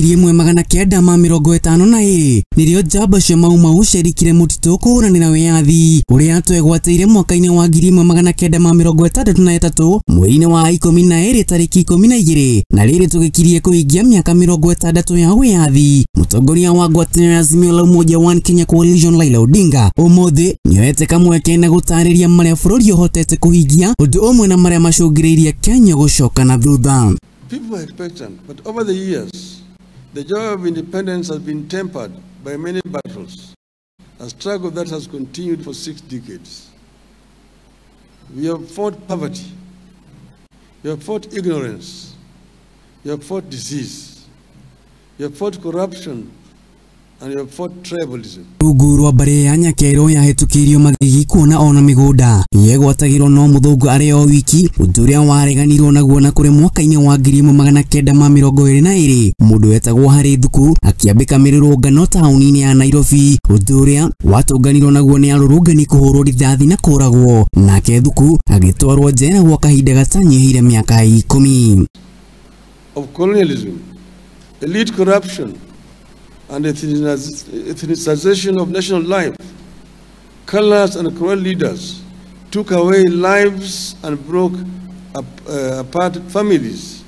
1952 nĩrĩo njamba cia Mau Mau ciarikire mũtitũ kũhũranĩra wĩyathi ũrĩa twegwatĩire mwaka-inĩ wa 1963 mweri-inĩ wa 12 tarĩki 12 na rĩrĩ tũgĩkirie kũhingia mĩaka 60 ya wĩyathi. Mũtongoria wa ngwatanĩro ya Azimio la Umoja One Kenya Coalition Raila Odinga ũmũthĩ nĩoete kamweke na gũtarĩria marĩa bũrũri ũhotete kũhingia ũndũ ũmwe na marĩa macũngĩrĩirie Kenya gũcoka na thutha. People were expectant, but over the years, the joy of independence has been tempered by many battles, a struggle that has continued for 6 decades. We have fought poverty, we have fought ignorance, we have fought disease, we have fought corruption, and we have fought tribalism. Rungu rwa mbarĩ ya Nyakerũ yahĩtũkĩirio magigi kuona ona mĩgũnda yegwatagĩrwo no mũthũngũ arĩ o wiki, ũndũ ũrĩa wareganirwo naguo na kũrĩ mwaka-inĩ wa 1922 mũndũ wetagwo Harry Thuku akĩambĩka mĩrũrũngano taũni-inĩ ya Nairobi, ũndũ ũrĩa watũnganirwo naguo nĩ arũrũngani kũhũrwo rithathi na kũragwo, nake Thuku agĩtwarwo njera gwa kahinda gatanyihĩire mĩaka 10. Of colonialism, elite corruption, and ethnicization of national life, callous and cruel leaders took away lives and broke apart families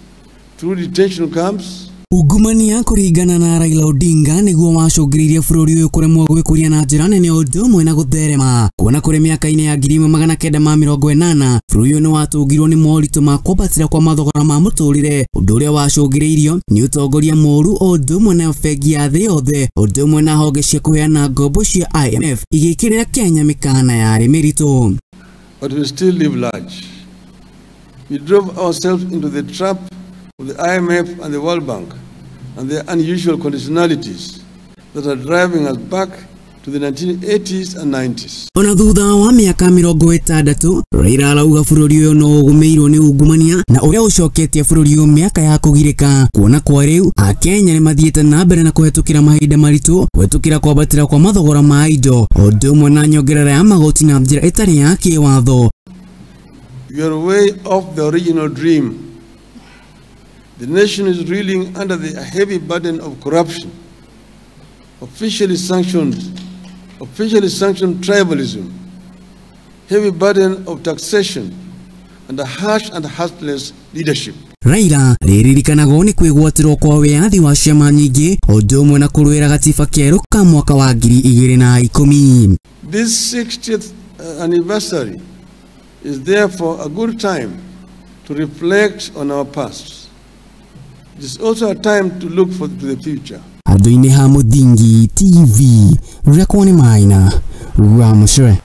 through detention camps. Ungumania kũringana na Raila Odinga nĩguo wacũngĩrĩirie bũrũri ũyũ kũremwo gwĩkũria na njĩra nene ũndũ ũmwe na gũtherema, kuona kũrĩ mĩaka-inĩ ya 1980 bũrũri ũyũ nĩwatũngirwo nĩ moritũ ma kwambatĩra kwa mathogora ma mũtũrĩre, ũndũ ũrĩa wacũngĩrĩirio nĩ ũtongoria mũũru ũndũ ũmwe na bengi ya thĩ yothe ũndũ ũmwe na honge cia kũheana ngombo cia IMF igĩkĩrĩra Kenya mĩkana yarĩ mĩritũ. But we still live large. We drove ourselves into the trap of the IMF and the World Bank and their unusual conditionalities that are driving us back to the 1980s and 90s. Ona thutha wa mĩaka 60 Raila arauga bũrũri ũyũ no ũgũmĩirwo nĩ ungumania na ũrĩa ũcoketie bũrũri ũyũ mĩaka ya kũgirĩka, kuona kwa rĩu Akenya nĩ mathiĩte na mbere na kũhetũkĩra mahinda maritũ kũhetũkĩra kwambatĩra kwa mathogora ma indo ũndũ ũmwe na nyongerera ya magoti na njĩra ĩtarĩ ya kĩwatho. We are way off the original dream. The nation is reeling under the heavy burden of corruption, officially sanctioned tribalism, heavy burden of taxation, and a harsh and heartless leadership. Raila rĩririkanagwo nĩ kwĩgwatĩrwo kwa wĩyathi wa ciama nyingĩ ũndũ ũmwe na kũrũĩra gatiba kerũ ka mwaka wa 2010. This 60th anniversary is therefore a good time to reflect on our past. It is also a time to look to the future. Handũ-inĩ ha Mũthingi TV, Rekwo nĩ Maina Ramushere.